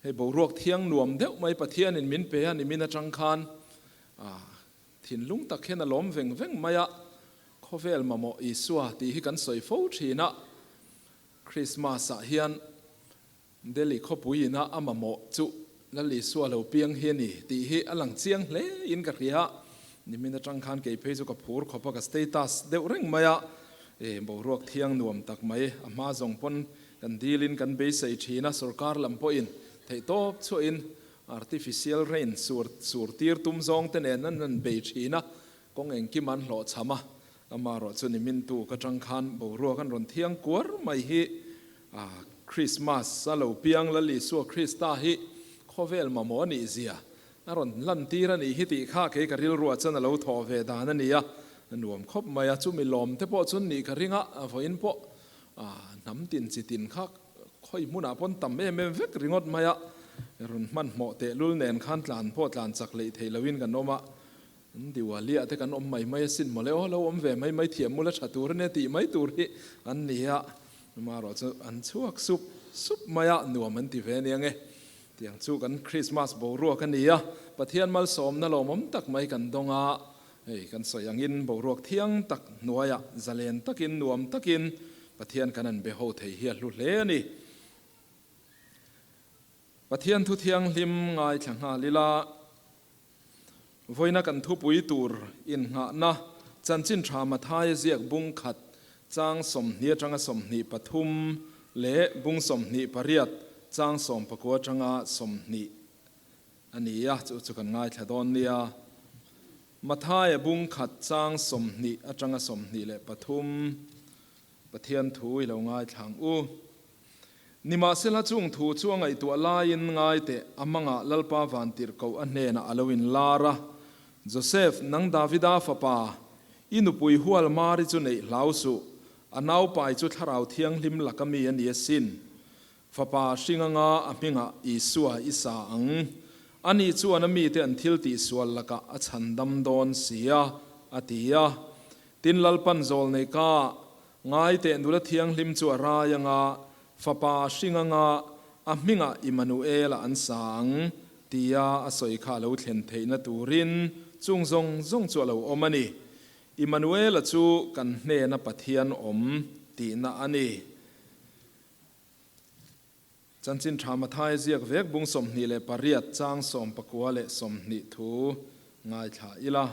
Hei boruak thiang nuam deuh mai Pathianin min pe a ni min atang khan thinlung tak hian a lawm veng veng mai a, khawvel mamawh Isua tih hi kan sawi fo thin a, Christmas ah hian Delhi khawpui ina a mamawh chu Lal Isua lo piang hi a ni tih hi a lang chiang hle in ka hria. Nimin atang khan kei phei chu ka phur khawp a, ka status deuh reng mai a, e boruak thiang nuam tak mai a hma zawng pawn kan dil in kan beisei thin a, sorkar lam pawhin theihtawp chhuahin artificial rain sur sur tir tum zawng te nen an rawn bei thin a, kawng engkim an hlawhchham a, amaherawh chu nimin tuk atang khan boruak an rawn thiang kuar mai hi Krismas a lo piang Lal Isua Krista hi khawvel mamawh a nih zia a rawn lantir a nih hi tih kha kei ka rilruah chuan a lo thawh ve dan a ni a, a nuam khawp mai a, chumi lawm te pawh chuan nih ka ring a, vawiin pawh hnam tin chi tin kha khawi hmunah pawn tam em em vek ringawt mai a, rawn hmanhmawh tehlul nen khan tlan pawh tlan chak leih thei loin kan awm a. An Diwali ah te kan awm mai mai asin mawle aw, lo awm ve mai mai thiam mula tha tur ania tih mai tur hi an ni a, amaherawh chu an chhuak sup sup mai a, nuam an ti ve ania nge. Tiang chu kan Christmas boruak a ni a, Pathian malsawmna lawmawm tak mai kan dawng a, hei kan sawi angin boruak thiang tak hnuaiah zalen takin nuam takin Pathian kan an be ho thei hi a hlu hle a ni. Pathian thu thianghlim ngaithla nghal ila. Vawiina kan thupui tur innghahna chanchin tha Mathaia ziak bung khat chang 20 atanga 23 leh bung 28 chang 19 atanga 20 a ni a, chu chu kan ngaithla dawn nia. Mathaia bung khat chang 20 atanga 23 Pathian thu i lo ngaithla ang u. Nimahsela chung thu chu a ngaihtuah laiin ngai teh, a mangah Lalpa vantirhkoh a hnenah a lo inlar a, Joseph, nang Davida fapa, i nupui hual Mari chu neih hlau suh, a naupai chu Thlarau Thianghlim laka mi a ni asin. Fapa hring anga a hmingah Isua i sa ang. Ani chuan a mite an thil tihsual lakah a chhandam dawn si a, a ti a. Tin, Lalpan zawl nei ka Ngai teh nula thianghlim chu a rai anga, fapa a hring anga, a hmingah Immanuel-a an sa ang, tia a sawi kha a lo thlen theihna turin chung zawng zawng chu a lo awm a ni. Immanuel-a chu kan hnena Pathian awm tihna a ni. Chanchin tha Mathai ziak vek bung 28 chang 19 leh 20 thu ngaithla ila.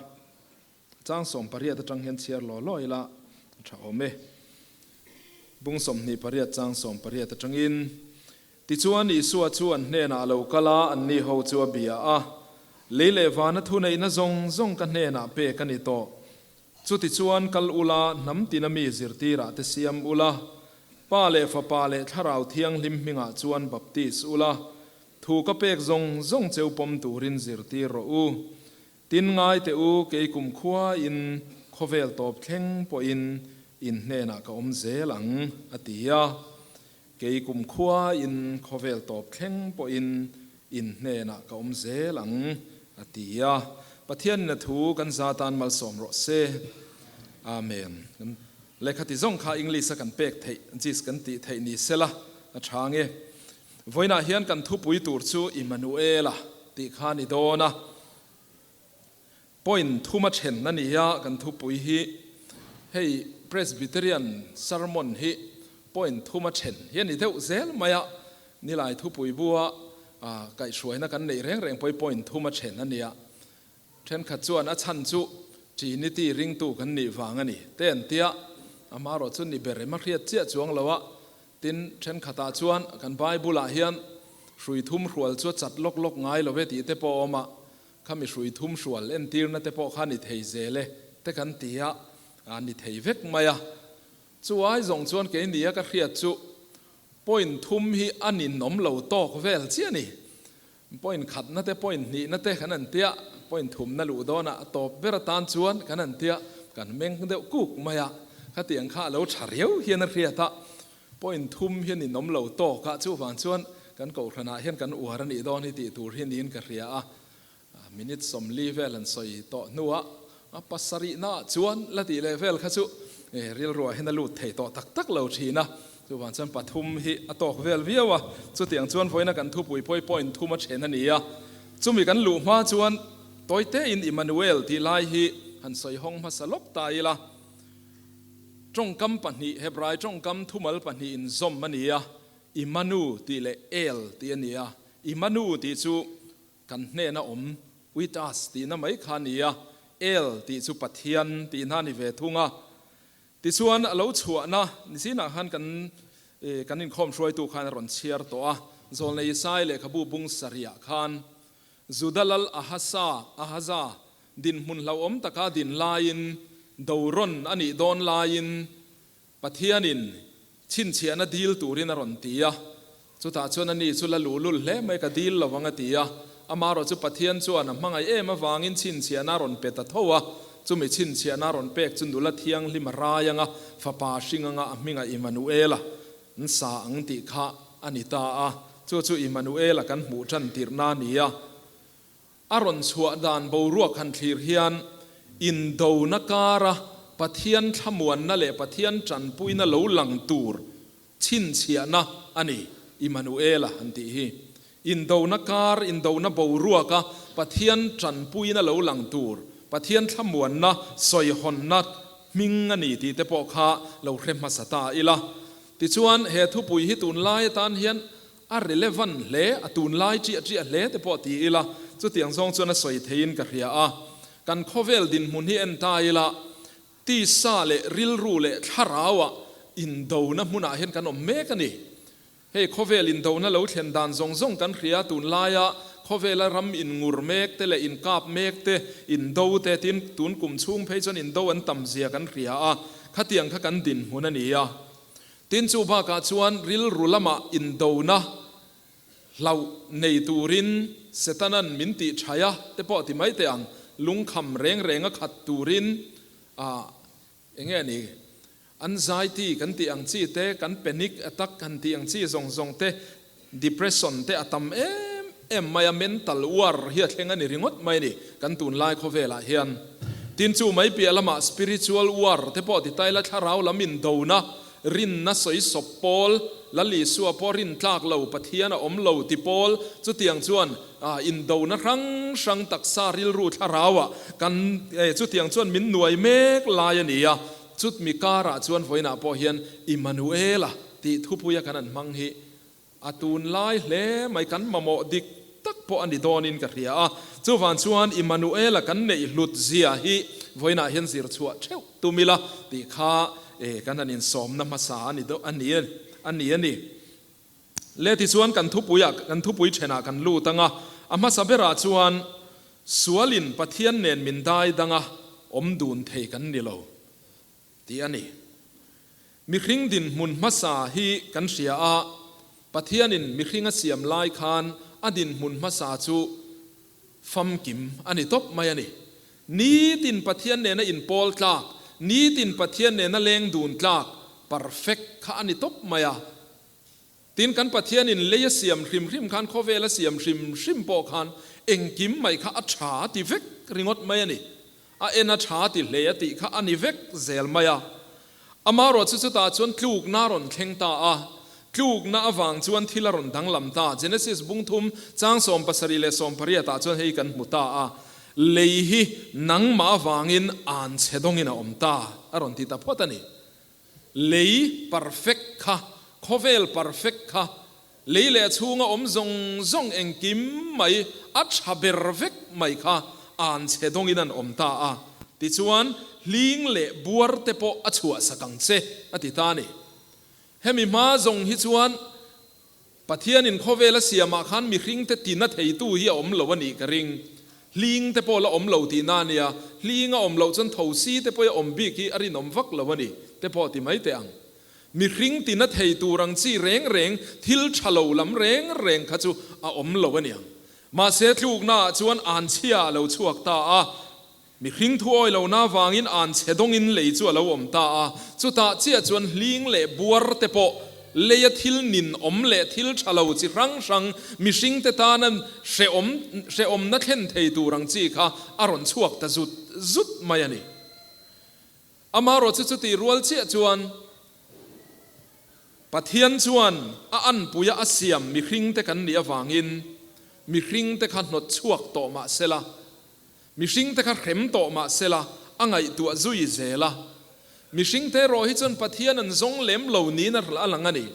Chang 18 atang hian chhiar law law ila a tha awm e. Bung 28 chang 18 atangin, Tichuan Isua chu an hnenah a lo kal a, anni ho chu a bia a, Lei leh vana thuneihna zawng zawng ka hnenah pek a ni tawh. Chutichuan kal ula, hnam tina mi zirtirah te siam ula, Pa leh Fapa leh Thlarau Thianghlim hmingah chuan baptis ula, thu ka pek zawng zawng cheu pawm turin zirtir rawh u. Tin ngai teh u, kei kumkhuain khawvel tawp thleng pawhin in hnenah ka awm zel ang, a ti a. Kei kumkhuain khawvel tawp thleng pawhin in hnenah ka awm zel ang, a ti a. Pathianin a thu kan za tan malsawm rawh se. Amen. Kan lehkha ti zawng kha English-a kan pek theih, gist kan tih theih ni sela a tha nge. Vawiinah hian kan thupui tur chu Immanuela tih kha a ni dawn a. Point thuma then a ni a, kan thupui hi hei Presbyterian sermon hi point thuma then hi a ni deuh zel mai a, nilai thupui bua kaihhruaina kan neih reng reng pawh hi point thuma then a ni a, thenkhat chuan a chhan chu Trinity ringtu kan nih vang a ni te an tia, amaherawh chu ni ber em a hriat chiah chuang lo a, tin thenkhatah chuan kan Bible ah hian hrui thum hrual chu a chat lawk lawk ngai lo ve tih te pawh a awm a, Kha mi hrui thum hrual entirna te pawh kha ni thei zel e te kan ti a, a ni thei vek mai a. Chu ai zawng chuan kei nia ka hriat chu point thum hi a ninawm lo tawk vel chiah a ni. Point khatna te point hnihna te kan han tia, point thumna luh dawnah a tawp ber atan chuan kan han tia, kan meng deuh kuk mai a. Khatiang kha a lo tha riau hian a hriat a, point thum hi a ninawm lo tawk a, chuvang chuan kan kohhranah hian kan uar a nih dawn hi tih tur hi niin ka hria a. Minute 40 vel an sawi tawh hnuah a pasarihnaah chuan la tih leh vel kha chu rilruah hian a lut thei tawh tak tak lo thin a. Chuvang chuan pathum hi a tawk vel viau a, chutiang chuan vawiina kan thupui pawh hi point thum a then a ni a. Chumi kan luh hma chuan tawitein Immanuel tih lai hi han sawi hawng hmasa lawk ta ila. Tawngkam pahnih, Hebrai tawngkam thumal pahnih inzawm a ni a, Imanu tih leh El tih a ni a. Imanu tih chu kan hnena awm, with us, tihna mai kha a ni a, El tih chu Pathian tihna a ni ve thung a. Tichuan, a lo chhuahna nizinah khan kan kan inkhawm hruaitu khan a rawn chhiar tawh a, Zawlnei Isai lehkhabu bung sarihah khan Juda lal Ahasa, Ahaza, dinhmun hlauhawm taka din laiin, do rawn a nih dawn laiin Pathianin chhinchhiahna dil turin a rawn ti a. Chutah chuan ani chu la luhlul hle mai, ka dil lo ang a ti a. Amaherawh chu Pathian chuan a hmangaih em avangin chhinchhiahna a rawn pe ta tho a. Chumi chhinchhiahna a rawn pek chu nula thianghlim a rai anga, fapa hring anga a hmingah Immanuela an sa ang tih kha a ni ta a. Chu chu Immanuela kan hmuh tan tirhna a ni a. A rawn chhuah dan boruak han thlir hian indona kara Pathian thlamuanna leh Pathian tanpuina lo lang tur chhinchhiahna a ni, Immanuela han tih hi. Indona kar, indona boruaka Pathian tanpuina lo lang tur, Pathian thlamuanna sawihawnna hming a ni tih te pawh kha lo hre hmasa ta ila. Tichuan, he thupui hi tunlai atan hian A relevant hle, a tunlai ṭiah ṭiah hle te pawh ti ila, chutiang zawng chuan a sawi theiin ka hria a. Kan khawvel dinhmun hi en ta ila, tisa leh rilru leh thlarauah indona hmunah hian kan awm mek a ni. Hei khawvel indona lo thlen dan zawng zawng kan hria, tunlaia khawvela ram inngur mek te leh inkap mek te, indo te, tin tun kum chhung phei chuan indo an tam zia kan hria a, khatiang kha kan dinhmun a ni a. Tin, chu bakah chuan rilru lamah indona hlauh nei turin Setana'n min tih thaih a te pawh ti mai teh ang, lungkham reng renga khat turin ah eng nge ni, anxiety kan tih ang chi te, kan panic attack han tih ang chi zawng zawng te, depression te a tam em em mai a, mental war hi a thleng a ni ringawt mai a ni kan tunlai khawvelah hian. Tin chu mai piah lamah spiritual war te pawh ti ta ila thlarau lam indona, rinna sawi sawp pawl, Lal Isua pawh rin tlak lo, Pathian a awm lo ti pawl, chutiang chuan indona hrang hrang taksa rilru thlarauah kan chutiang chuan min nuai mek lai a ni a, chutmi karah chuan vawiinah pawh hian Immanuela tih thupuia kan han hmang hi A tunlai hle mai kan mamawh dik tak pawh a ni dawnin ka hria a, chuvang chuan Immanuela kan neih hlut zia hi vawiinah hian zir chhuah theuh tum ila tih kha kan han insawmna hmasa a ni a ni a ni a ni. Le tichuan kan thupuiah kan thupui thenah kan lut ang a, a hmasa berah chuan sualin Pathian nen min dai danga awm dun thei kan ni lo. Tih a ni. Mihring dinhmun hmasa hi kan hria a, Pathianin mihring a siam lai khan a dinhmun hmasa chu famkim a ni tawp mai a ni. Nitin Pathian nena inpawl tlak, nitin Pathian nena leng dun tlak, perfect, kha a ni tawp mai a. Tin, kan Pathianin lei a siam hrim hrim khan, khawvel a siam hrim hrim pawh khan engkim mai kha a tha a ti vek ringawt mai a ni. A en a tha ti hle a tih kha a ni vek zel mai a. Amaherawh chu chutah chuan tlukna a rawn thleng ta a. Tlukna avang chuan thil a rawn danglam ta. Genesis bung thum chang 70 leh 80 ah chuan hei kan hmu ta a. Lei hi nangmah avangin an chhe dawngin a awm ta a rawn ti ta phawt a ni. Lei perfect kha, khawvel perfect kha, lei leh chhunga awm zawng zawng engkim mai a tha ber vek mai kha an chhe dawngin an awm ta a. Tichuan, hling leh buar te pawh a chhuahsak ang che, a ti ta a ni. Hemi hma zawng hi chuan Pathianin khawvel a siamah khan mihringte tina theitu hi a awm lo a nih ka ring. Hling te pawh la awm lo tihna a nia, hling a awm loh chuan thosi te pawh i awm bik hi a rinawm vak lo a ni te pawh ti mai teh ang. Mihring tina thei tur ang chi reng reng, thil tha lo lam reng reng kha chu a awm lo a niang. Mahse tluknaah chuan anchhia a lo chhuak ta a. Mihring thuawi lohna avangin an chhe dawngin lei chu a lo awm ta a, chutah chiah chuan hling leh buar te pawh leia thil nin awm leh thil tha lo chi hrang hrang mihringte tana hrehawm hrehawmna thlen thei tur ang chi kha a rawn chhuak ta zut zut mai a ni. Amaherawhchu chutih rual chiah chuan. Pathian chuan a anpuia a siam mihringte kan nih avangin mihringte kha hnawt chhuak tawh mah sela, mihringte kha hrem tawh mah sela a ngaihtuah zui zel a. Mihringte erawh hi chuan Pathian an zawng lem lo niin a lang a ni.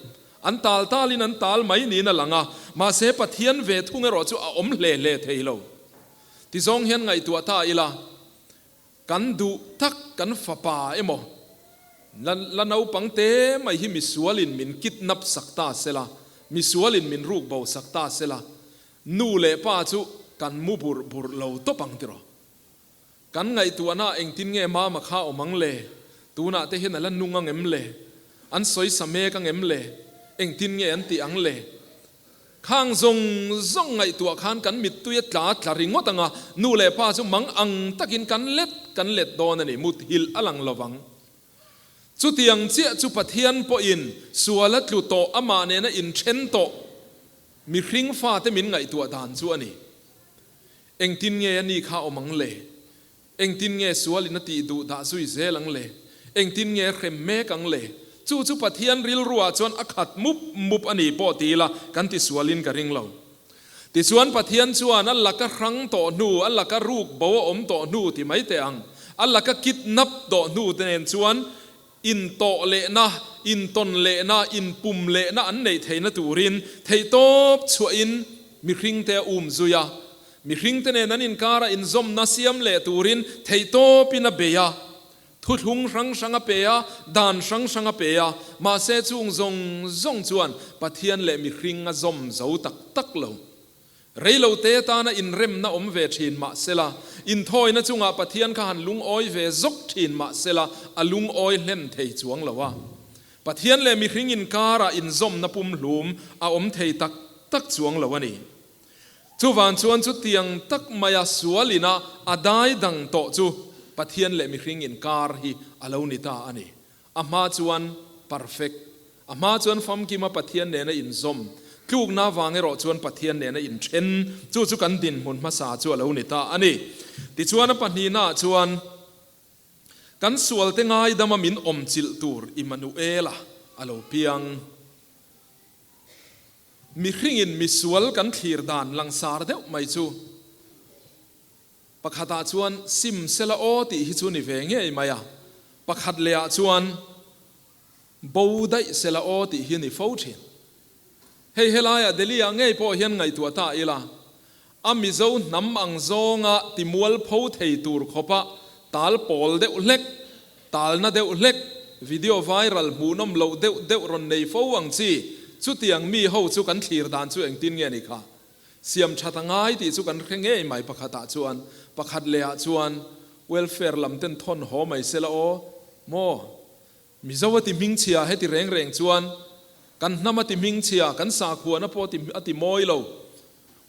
An tal talin an tal mai niin a lang a, mahse Pathian ve thung erawh chu a awm hle hle thei lo. Tizawng hian ngaihtuah ta ila, Kan duh tak kan fapa emaw, la la naupang te mai hi misualin min kidnap sak ta sela, misualin min ruk bo sak ta sela, nu leh pa chu kan mu burh burh lo tawp ang tiraw? Kan ngaihtuahna engtin nge mama kha awm ang le? Tunah te hian a la nung ang em le? An sawi sa mek ang em le? Engtin nge an tih ang le? Khang zawng zawng ngaihtuah khan kan mittui a tla tla ringawt ang a, nu leh pa chu mang ang takin kan let kan let dawn a ni, muthilh a lang lovang. Chutiang chiah chu Pathian pawhin sual a tlu tawh, amah nena inthen tawh mihring fate min ngaihtuah dan chu a ni. Engtin nge a ni kha awm ang le? Engtin nge sualin a tih duh dah zui zel ang le? Engtin nge a hrem mek ang le? Chu chu Pathian rilruah chuan a khat mup mup a ni pawh ti ila kan ti sualin ka ring lo. Tichuan Pathian chuan a laka hrang tawh hnu, a laka ruk bo a awm tawh hnu ti mai teh ang, a laka kidnap tawh hnu te nen chuan intawh lehna, intawn lehna, inpum lehna an neih theihna turin theihtawp chhuahin mihringte a um zui a. Mihringte nen an inkara inzawmna siam leh turin theihtawpin a bei a, thuthlung hrang hrang a pe a, dan hrang hrang a pe a, mahse chung zawng zawng chuan Pathian leh mihring a zawm zo tak tak lo. Reilote atana inremna awm ve thin mah sela, inthawina chungah Pathian kha han lungawi ve zawk thin mah sela, a lungawi hlen thei chuang lo a. Pathian leh mihring inkara inzawmna pumhlum a awm thei tak tak chuang lo a ni. Chuvang chuan chutiang tak maia sual ina a dai dang tawh chu Pathian leh mihring inkar hi a lo ni ta a ni. A hma chuan perfect, a hma chuan famkima Pathian nena inzawm, tlukna vang erawh chuan Pathian nena inthen, chu chu kan dinhmun hmasa chu a lo ni ta a ni. Tichuan a pahnihnaah chuan kan sualte ngaidama min awmchilh tur Immanuela a lo piang. Mihringin misual kan thlir dan langsar deuh mai chu pakhatah chuan sim sela aw tih hi chu ni ve ngei mai a, pakhat lehah chuan bo daih sela aw tih hi ni fo thin. Hei helaiah Delhi-ah ngei pawh hian ngaihtuah ta ila, a Mizo hnam ang zawnga timualpho thei tur khawpa tal pawl deuh hlek, talna deuh hlek, video viral hmuhnawm loh deuh deuh rawn nei fo ang chi, chutiang mi ho chu kan thlir dan chu engtin nge ni kha? Siam that a ngai tih chu kan hre ngei mai pakhatah chuan, pakhat lehah chuan welfare lam ten thawn haw mai sela aw, maw? Mizo a ti hmingchhia heti reng reng chuan kan hnam a ti hmingchhia, kan sakhuana pawh a ti mawi lo.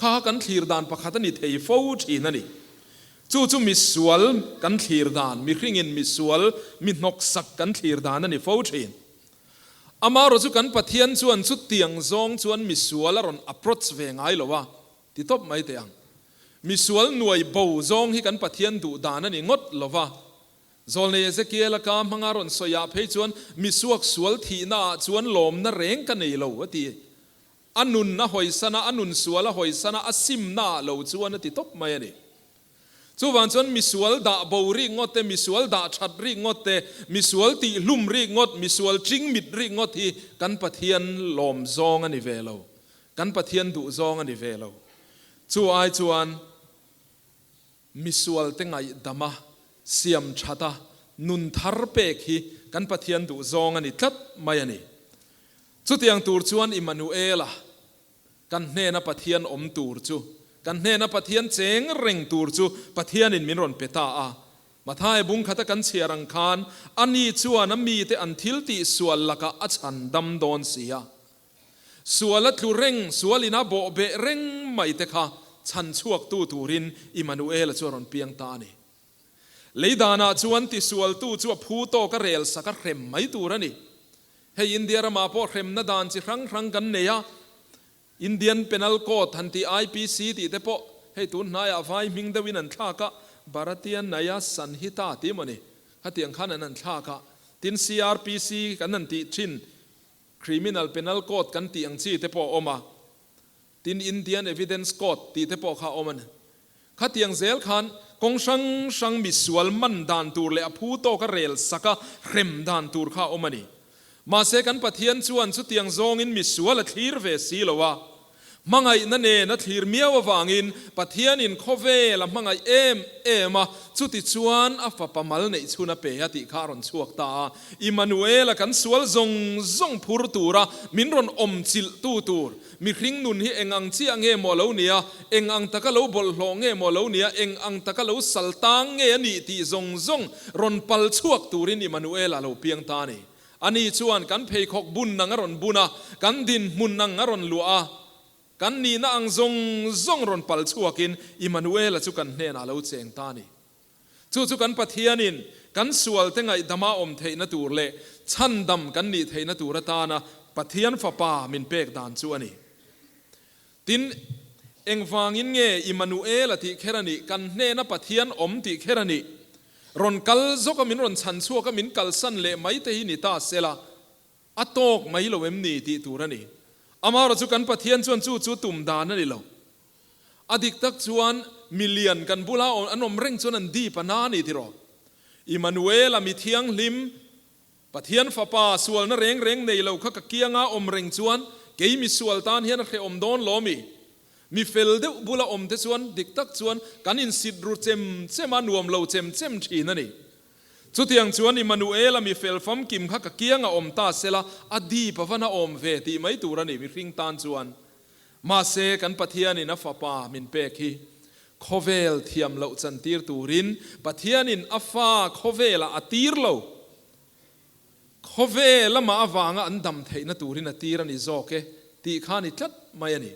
Kha kan thlir dan pakhat a ni thei fo thin a ni. Chu chu misual kan thlir dan, mihringin misual, mi hnawksak kan thlir dan a ni fo thin. Amaherawh chu kan Pathian chuan chutiang zawng chuan misual a rawn approach ve ngai lo a, ti tawp mai teh ang. Misual nuai bo zawng hi kan Pathian duh dan a ni ngawt lo va. Zawlnei Ezekiel-a ka hmanga rawn sawiah phei chuan misuak sual thihnaah chuan lawmna reng ka nei lo a ti. A nun a hawisan a, a nun sual a hawisan a, a simnaah lo chuan a ti tawp mai a ni. Chuvang chuan misual dah bo rik ngawt te, misual dah that rik ngawt te, misual tihhlum rik ngawt, misual chingmit rik ngawt hi kan Pathian lawm zawng a ni ve lo. Kan Pathian duh zawng a ni ve lo. Chu ai chuan Misualte ngaihdama siam thata nun thar pek hi kan Pathian duh zawng a ni tlat mai a ni. Chutiang tur chuan Immanuela, kan hnena Pathian awm tur chu, kan hnena Pathian cheng reng tur chu Pathianin min rawn pe ta a. Mathaia bung khata kan chhiar ang khan, ani chuan a mite an thil tih sual lakah a chhan dam dawn si a. Sual a tlu reng, sual in a bawh beh reng mai te kha chhan chhuaktu turin Immanuela chu a rawn piang ta a ni. Lei danah chuan tisualtu chu a phu tawk a rel sak a hrem mai tur a ni. Hei India ramah pawh hremna dan chi hrang hrang kan nei a, Indian Penal Code han tih IPC tih te pawh hei tun hnaiah vai hming deuhin an thlak a, Bharatiya Nyaya Sanhita tih maw ni, khatiang khan an han thlak a, tin CRPC kan han tih thin. Criminal Penal Code kan tih ang chi te pawh a awm a, tin Indian Evidence Code tih te pawh kha a awm a ni. Khatiang zel khan kawng hrang hrang misual man dan tur leh a phu tawka rel saka hrem dan tur kha a awm a ni. Mahse kan Pathian chuan chutiang zawngin misual a thlir ve si lo a. Hmangaihna nen a thlir miau avangin Pathianin khawvel a hmangaih em em a, chuti chuan a fapa mal neih chhun a pe a tih kha a rawn chhuak ta a. Immanuela kan sual zawng zawng phur tura min rawn awm chilhtu tur mihring nun hi eng ang chiah nge maw lo nia, eng ang taka lo bawlhhlawh nge maw lo nia, eng ang taka lo sal tang nge a nih tih zawng zawng rawn pal chhuak turin Immanuela lo piang ta a ni. Ani chuan kan pheikhawk bun ang a rawn bun a, kan dinhmun ang a rawn luah a, kan nihna ang zawng zawng rawn pal chhuakin Immanuela chu kan hnenah a lo cheng ta a ni. Chu chu kan Pathianin kan sualte ngaihdama awm theihna tur leh chhandam kan nih theihna tur atana Pathian Fapa min pek dan chu a ni. Tin, engvangin nge Immanuela tih kher a nih? Kan hnena Pathian awm tih kher a nih? Rawn kal zawka min rawn chhan chhuaka min kalsan leh mai te hi ni ta sela, a tawk mai lo em ni tih tur a ni. Amaherawh chu kan Pathian chuan chu chu tum dan a ni lo. A dik tak chuan milian kan bula an awm reng chuan an dip a na a ni tiraw? Immanuela mi thianghlim Pathian Fapa sualna reng reng nei lo kha ka kianga awm reng chuan kei mi sual tan hian a hrehawm dawn lo mi? Mi fel deuh bula awm te chuan dik tak chuan kan insit ru chem chem a, nuam lo chem chem thin a ni. Chutiang chuan Immanuela mi fel famkim kha ka kianga awm ta sela a dip a van a awm ve tih mai tur a ni mihring tan chuan. Mahse kan Pathianin a Fapa min pek hi khawvel thiam loh chantir turin Pathianin a fa khawvelah a tir lo. Khawvel amah avanga an dam theihna turin a tir a ni zawk e tih kha a ni tlat mai a ni.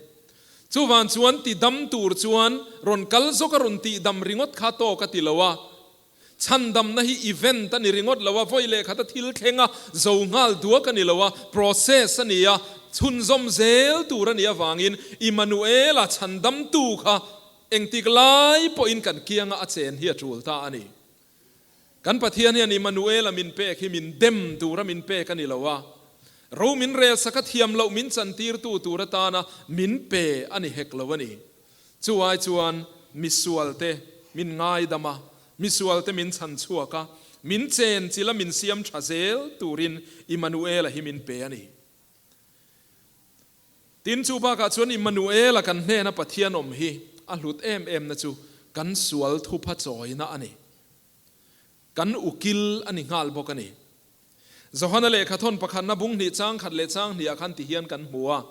Chuvan chuan ti dam tur chuan rawn kal zawk a rawn tih dam ringawt kha tawk a ti lo a. Chhandamna hi event a ni ringawt lo a, vawi leh khata thil thleng a, zo nghal duak a ni lo a, process a ni a, chhunzawm zel tur a nih avangin Immanuela chhandamtu kha engtik lai pawhin kan kianga a chen hi a tul ta a ni. Kan Pathian hian Immanuela min pek hi min dem tura min pek a ni lo a, ro min rel saka thiam loh min chantirtu tur atana min pe a ni hek lo a ni. Chu ai chuan misualte min ngaidam a, misualte min chhan chhuak a, min chen chilh a min siam tha zel turin Immanuela hi min pe a ni. Tin, chu bakah chuan Immanuela kan hnena Pathian awm hi a hlut em em na chu kan sual thupha chawina a ni. Kan ukil a ni nghal bawk a ni. Johana lehkhathawn pakhatna bung hnih chang khat leh chang hnihah khan tihian kan hmu a.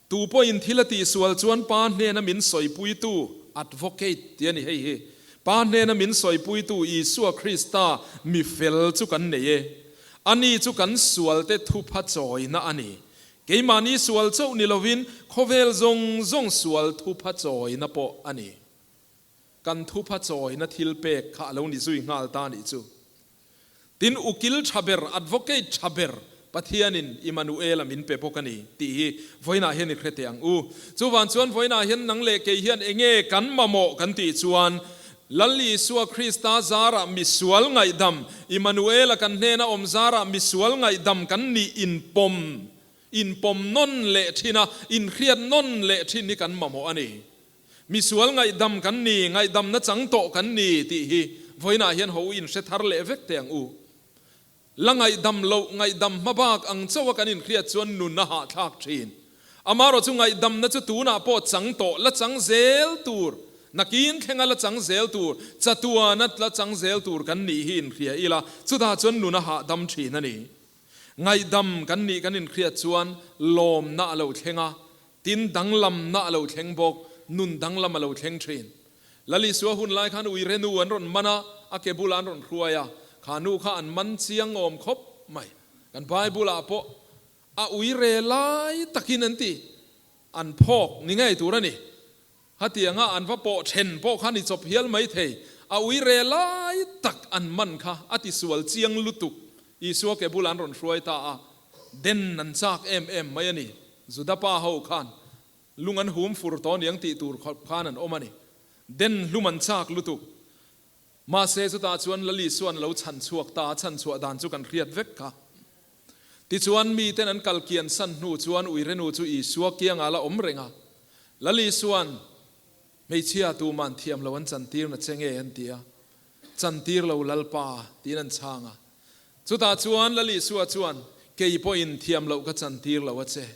Tu pawhin thil a tihsual chuan Pa hnena min sawipuitu, advocate, tih a ni hei hi. Pa hnena min sawipuitu Isua Krista mi fel chu kan nei e. Ani chu kan sualte thupha chawina a ni. Keimahni sual chauh ni lovin khawvel zawng zawng sual thupha chawina pawh a ni. Kan thupha chawina thil pek kha a lo ni zui nghal ta nih chu. Tin, ukil tha ber, advocate tha ber, Pathianin Immanuela min pe bawk a ni tih hi vawiinah hian i hre teh ang u. Chuvan chuan vawiinah hian nang leh kei hian enge kan mamawh kan tih chuan Lal Isua Krista zarah misual ngaihdam, Immanuela kan hnena awm zarah misual ngaihdam kan nih inpawm, inpawm nawn leh thin a, inhriat nawn leh thin hi kan mamawh a ni. Misual ngaihdam kan ni, ngaihdamna chang tawh kan ni tih hi vawiinah hian ho inhre thar leh vek teh ang u. La ngaihdam loh, ngaihdam hma bak ang chauha kan inhriat chuan nun a hahthlak thin. Amaherawh chu ngaihdamna chu tunah pawh chang tawh, la chang zel tur, nakin thlenga la chang zel tur, chatuana la chang zel tur kan nih hi inhria ila, chutah chuan nun a hahdam thin a ni. Ngaihdam kan nih kan inhriat chuan lawmna a lo thleng a, Tin, danglamna a lo thleng bawk, nun danglam a lo thleng thin. Lal Isua hun lai khan ui renu an rawn man a, a ke bulah an rawn hruai a, kha nu kha an man chiang awm khawp mai. Kan Bible-ah pawh a ui re lai takin an ti, an phawk ni ngei tur a ni. Hatianga an va pawh then pawh kha ni chawp hial mai thei. A ui re lai tak an man kha a ti sual chiang lutuk. Isua ke bulah an rawn hruai ta a, den an chak em em mai a ni. Juda pa ho khan lung an hum fur tawh aniang tih tur khawp khan an awm a ni. Den hlum an chak lutuk. Mahse chutah chuan Lal Isuan a lo chhan chhuak ta a, chhan chhuah dan chu kan hriat vek kha. Tichuan, miten an kal kiansan hnu chuan uirenu chu Isua kiangah la awm reng a. Lal Isua'n, Hmeichhia tuman thiam lo an chantir na che nge? an ti a. Chantir lo Lalpa, tiin an chhang a. Chutah chuan Lal Isua chuan, Kei pawhin thiam loh ka chantir lo a che.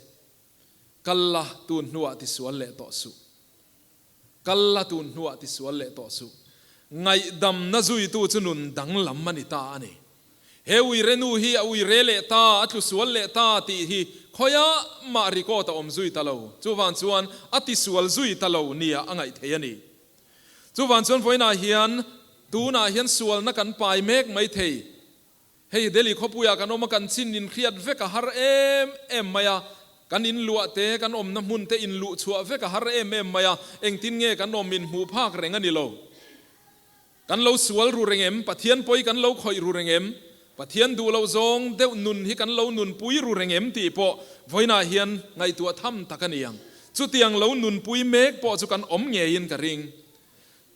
Kal la, tun hnuah tisual leh tawh suh. Kal la, tun hnuah tisual leh tawh suh. Ngaihdamna zuitu chu nun danglam a ni ta a ni. He uire nu hi a uire leh ta, a tlusual leh ta tih hi khawiah mah record a awm zui ta lo. Chuvang chuan a tisual zui ta lo nia a ngaih theih a ni. Chuvang chuan vawiinah hian tunah hian sualna kan pai mek mai thei. Hei Delhi khawpuiah kan awm a, kan chin inhriat vek a har em em mai a, kan inluah te, kan awmna hmun te inluh chhuah vek a har em em mai a, engtin nge kan awm inhmuh phak reng a ni lo. Kan lo sual ru reng em? Pathian pawi kan lo khawih ru reng em? Pathian duh loh zawng deuh nun hi kan lo nunpui ru reng em tih pawh vawiinah hian ngaihtuah tham tak a ni ang. Chutiang lo nunpui mek pawh chu kan awm ngeiin ka ring.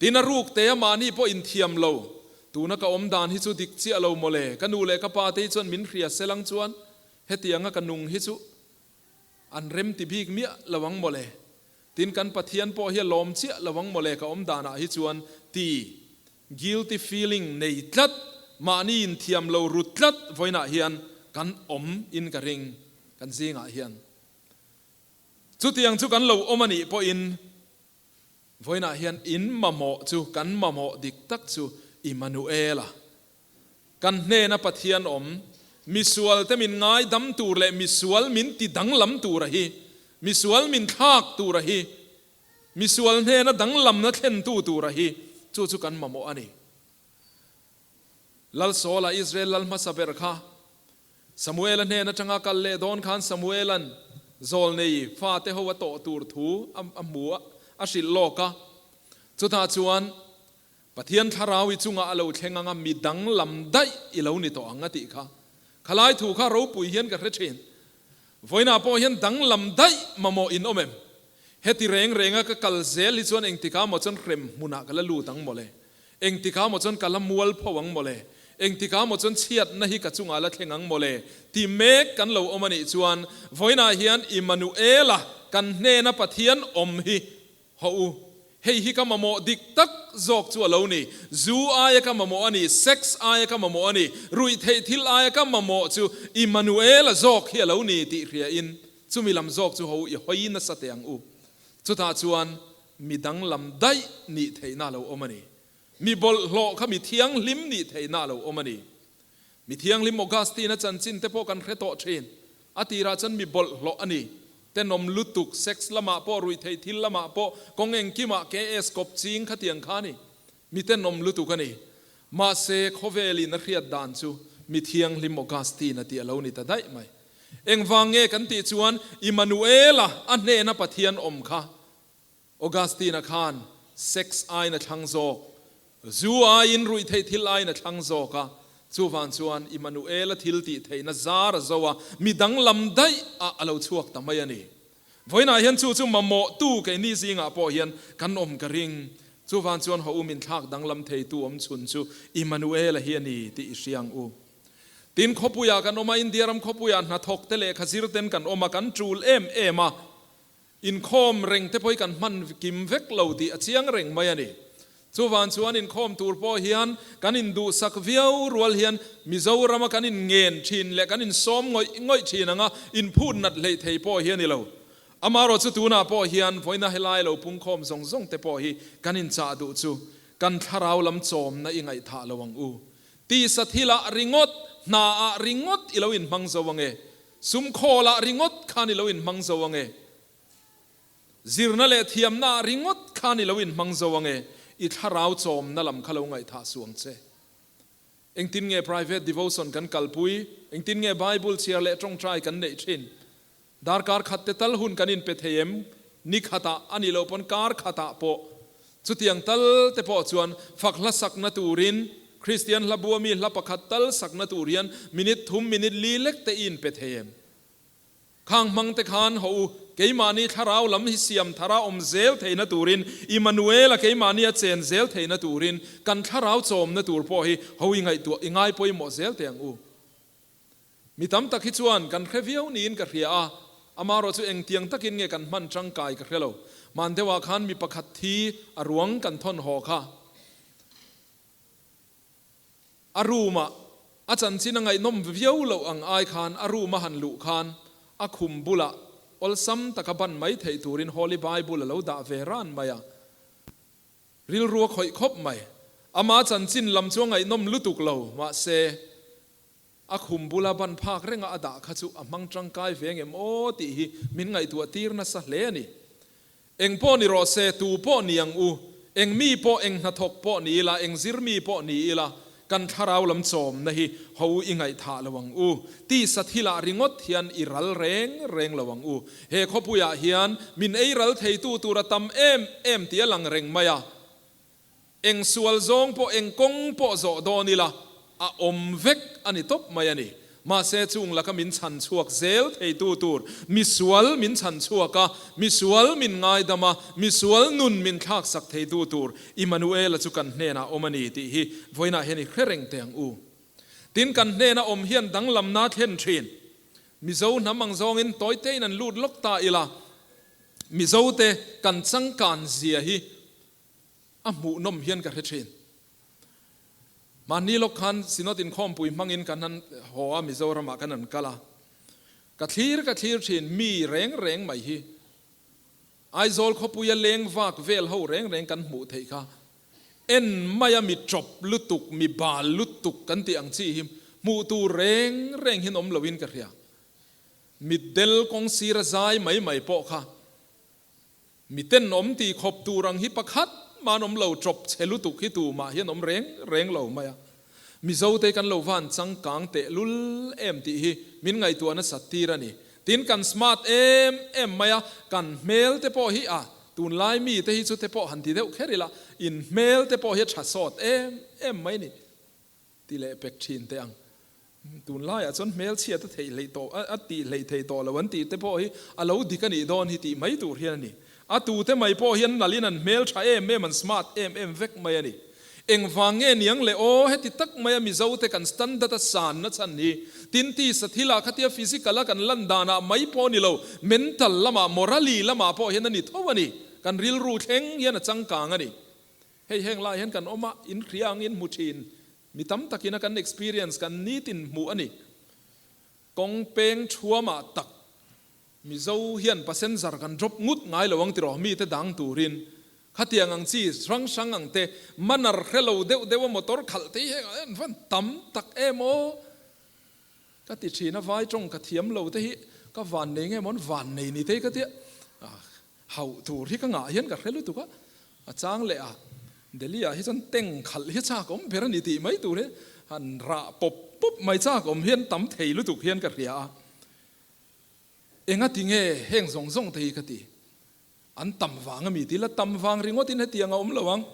Tin a ruk te a mahni pawh inthiam lo. Tuna ka awm dan hi chu dik chiah lo mawle, ka nu leh ka pa te hi chuan min hria se lang chuan hetianga ka nung hi chu an rem ti bik miah lo ang mawle. Tin kan Pathian pawh hi a lawm chiah lo ang mawle ka awm danah hi chuan ti guilty feeling nei tlat, mahni inthiam lo ru tlat vawiinah hian kan awm in ka ring kan zingah hian. Chutiang chu kan lo awm a nih pawhin Vawiinah hian in mamawh chu kan mamawh dik tak chu Immanuela, kan hnena Pathian awm, misualte min ngaidam tur leh misual min ti danglam tura hi, misual min thlak tura hi, misual hnena danglamna thlentu tura hi, chu chu kan mamawh a ni. Lal Saula Israel lal hmasa ber kha Samuela hnen atanga kal leh dawn khan Samuela'n zawlnei fate ho a tawh tur thu a hmu a, a hrilh lawk a. Chutah chuan Pathian thlarau i chungah a lo thleng anga mi danglam daih i lo ni tawh ang a tih kha. Khalai thu kha ropui hian ka hre thin. Vawiinah pawh hian danglam daih mamawh in awm em? Heti reng renga ka kal zel hi chuan engtikah maw chuan hrem hmunah ka la lut ang mawle. Engtikah maw chuan ka la mual pho ang mawle. Engtikah maw chuan chhiatna hi ka chungah la thleng ang mawle ti mek kan lo awm a nih chuan vawiinah hian Immanuela kan hnena Pathian awm hi hawh u. Hei hi ka mamawh dik tak zawk chu a lo ni. Zu aia ka mamawh a ni, sex aia ka mamawh a ni, ruihtheih thil aia ka mamawh chu Immanuela zawk hi a lo ni tih hriain Chumi lam zawk chu ho i hawi nasa teh ang u. Chutah chuan mi danglam daih nih theihna a lo awm a ni. Mi bawlhhlawh kha mi thianghlim nih theihna a lo awm a ni. Mi thianghlim Augustine-a chanchin te pawh kan hre tawh thin. A tirah chuan mi bawlhhlawh a ni. Tenawm lutuk, sex lamah pawh, ruihtheih thil lamah pawh, kawng engkimah KS kawp ching khatiang kha a ni. Mi tenawm lutuk a ni. Mahse, khawvelin a hriat dan chu mi thianghlim Augustine-a tih a lo ni ta daih mai. Engvang nge kan tih chuan Immanuela a hnena Pathian awm kha Augustine-a khan sex aiin a thlang zawk, zu aiin ruihtheih thil aiin a thlang zawk a, chuvang chuan Immanuela thil tih theihna zar a zo a, mi danglam daih ah a lo chhuak ta mai a ni. Vawiinah hian chu chu mamawhtu keini zingah pawh hian kan awm ka ring. Chuvang chuan haw um inthlak danglam theitu awm chhun chu Immanuela hi a ni tih i hria ang u. Tin, khawpuiah kan awm a, India ram khawpuiah hnathawk te lehkha zir ten kan awm a, kan tul em em a, inkhawm reng te pawh hi kan hman kim vek lo tih a chiang reng mai a ni. Chuvang chuan inkhawm tur pawh hian kan induhsak viau rual hian Mizorama kan inngen thin leh kan insawm ngawih ngawih thin anga inphut nat hleih thei pawh hi a ni lo. Amaherawh chu tunah pawh hian vawiina helai lo pungkhawm zawng zawng te pawh hi kan inchah duh chu kan thlarau lam chawmna i ngaihthah lo ang u. Tisa thilah ringawt, hnaah ringawt i lo inhmang zo ange. Sum khawlah ringawt khan i lo inhmang zo ange. Zirna leh thiamnaah ringawt khan i lo inhmang zo ange. I thlarau chawmna lam kha lo ngaihthah suh ang che. Engtin nge private devotion kan kalpui? Engtin nge Bible chhiar leh tawngtai kan neih thin? Darkar khat te tal hun kan inpe thei em? Ni khatah a nih loh pawn kar khatah pawh. Chutiang tal te pawh chuan fak hla sakna turin Kristian hla bua mi hla pakhat tal sakna tur hian minute thum minute li lek te i inpe thei em? Khang hmang te khan haw u, keimahni thlarau lam hi siam thara awm zel theihna turin, Immanuela keimahni a chen zel theihna turin kan thlarau chawmna tur pawh hi ho i ngaihtuah i ngaipawimawh zel teh ang u. Mi tam tak hi chuan kan hre viau niin ka hria a, amarawh chu engtiang takin nge kan hman tangkai ka hre lo. Hman deuhah khan mi pakhat thi a ruang kan thawn haw kha. A room-ah a chanchin a ngaihnawm viau loh ang ai khan a room a han luh khan a khum bulah awlsam taka ban mai theih turin Holy Bible a lo dah ve ran mai a. Rilru a khawih khawp mai. Ama chanchin lam chu a ngaihnawm lutuk lo, mahse a khum bula ban phak renga a dah kha chu a hmang tangkai ve ngem aw tih hi min ngaihtuah tir nasa hle a ni. Eng pawh ni rawh se, tu pawh ni ang u, eng mi pawh, eng hnathawk pawh ni ila, eng zir mi pawh ni ila, kan thlarau lam chawmna hi ho i ngaihthah lo ang u. Tisa thilah ringawt hian i ral reng reng lo ang u. He khawpuiah hian min ei ral theitu tur a tam em em tih a lang reng mai a. Eng sual zawng pawh eng kawng pawh zawh dawn ila a awm vek a ni tawp mai a ni. Mahse chung laka min chhan chhuak zel theitu tur misual min chhan chhuak a, misual min ngaidam a, misual nun min thlaksak theitu tur Immanuela chu kan hnenah awm a ni tih hi vawiinah hian i hre reng teh ang u. Tin, kan hnena awm hian danglamna thlen thin. Mizo hnam ang zawngin tawitein an lut lawk ta ila, Mizote kan changkan zia hi A hmuhnawm hian ka hre thin. Mahni lawk khan Synod inkhawmpui hmangin kan han haw a, Mizoramah kan han kal a. Ka thlir ka thlir thin, mi reng reng mai hi Aizawl khawpuia leng vak vel ho reng reng kan hmuh theih kha en maia mi tawp lutuk, mi bal lutuk kan tih ang chi hi hmuh tur reng reng hian awm loin ka hria. Mitdel kawng sira zai mai mai pawh kha Mi tenawm tih khawp tur ang hi pakhat mah an awm lo, ṭawp chhe lutuk hi tumah hian awm reng reng lo mai a. Mizote kan lo van changkang teh lul em tih hi min ngaihtuah nasat tir a ni. Tin, kan smart em em mai a, kan hmel te pawh hi a, tunlai mi te hi chu te pawh han ti deuh kher ila, in hmel te pawh hi a ṭha sawt em em mai a ni. Ti leh pek thin teh ang. Tunlaiah chuan hmelchhiat a theih hleih tawh, a tih hleih theih tawh lo an tih te pawh hi a lo dik a nih dawn hi tih mai tur hian a ni. A tute mai pawh hian nalhin an hmeltha em em, an smart em em vek mai a ni. Engvang nge niang le aw, heti tak maia Mizote kan standard a san na chhan hi, tin tisa thilah khatia physical a kan lan danah mai pawh a ni lo, mental lamah, morally lamah pawh hian a ni tho a ni. Kan rilru thleng hian a changkang a ni. Hei heng lai hian kan awm a, in hria angin hmu thin. Mi tam takin a kan experience kan nitin hmuh a ni. Kawng peng thuamah tak Mizo hian passenger kan drop ngut ngai lo ang tiraw mite dang turin. Khatiang ang chi hrang hrang ang te manner hre lo deuh deuh a motor khalh te hi heng ah hian van tam tak em aw. Ka ti thin a vai tawng ka thiam lo te hi ka van nei nge maw an van nei ni te hi ka tia. Hauh tur hi ka ngah hian ka hre lutuk a, a chang leh a, Delhi ah hi chuan tank khalh hi chak awm ber a ni tih mai tur hi han rah pawp pawp mai chak awm hian tam thei lutuk hian ka hria a, enga ti nge heng zawng zawng te hi ka ti, an tam vang a mi ti la tam vang ringawt in hetiang a awm lo ang.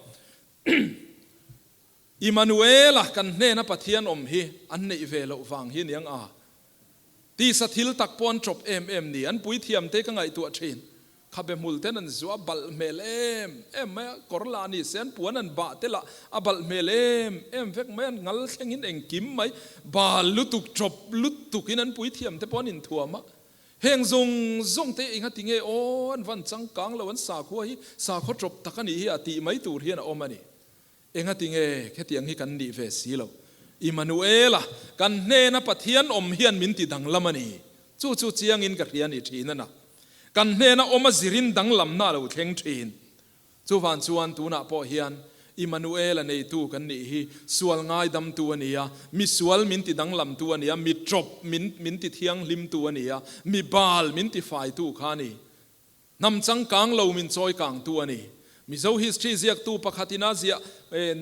Immanuela kan hnena Pathian awm hi an neih ve loh vang hi aniang a, tisa thil tak pawh an chawp em em ni, an puithiam te ka ngaihtuah thin, khabe hmul ten an zuah balh hmel em em mai a, kawr lah ni se an puan an bah te lah a balh hmel em em vek mai, an ngal thleng in engkim mai bal lutuk chawp lutuk in an puithiam te pawh an inthuam a, heng zawng zawng te enga ti nge aw an van changkang lo an sakhua hi sakhaw chawp tak a nih hi a tih mai tur hian a awm a ni. Engati nge khetiang hi kan nih ve si lo? Immanuela, kan hnena Pathian awm hian min ti danglam a ni. Chu chu chiangin ka hria ni thin a na. Kan hnena awm a zirin danglamna a lo thleng thin. Chuvan chuan tunah pawh hian Immanuela neitu kan nih hi sual ngaidamtu a ni a, mi sual min ti danglamtu a ni a, mi tawp min min ti thianghlimtu a ni a, mi bal min ti faitu kha a ni. Hnam changkang lo min chawi kangtu a ni. Mizo history ziaktu pakhatin a ziah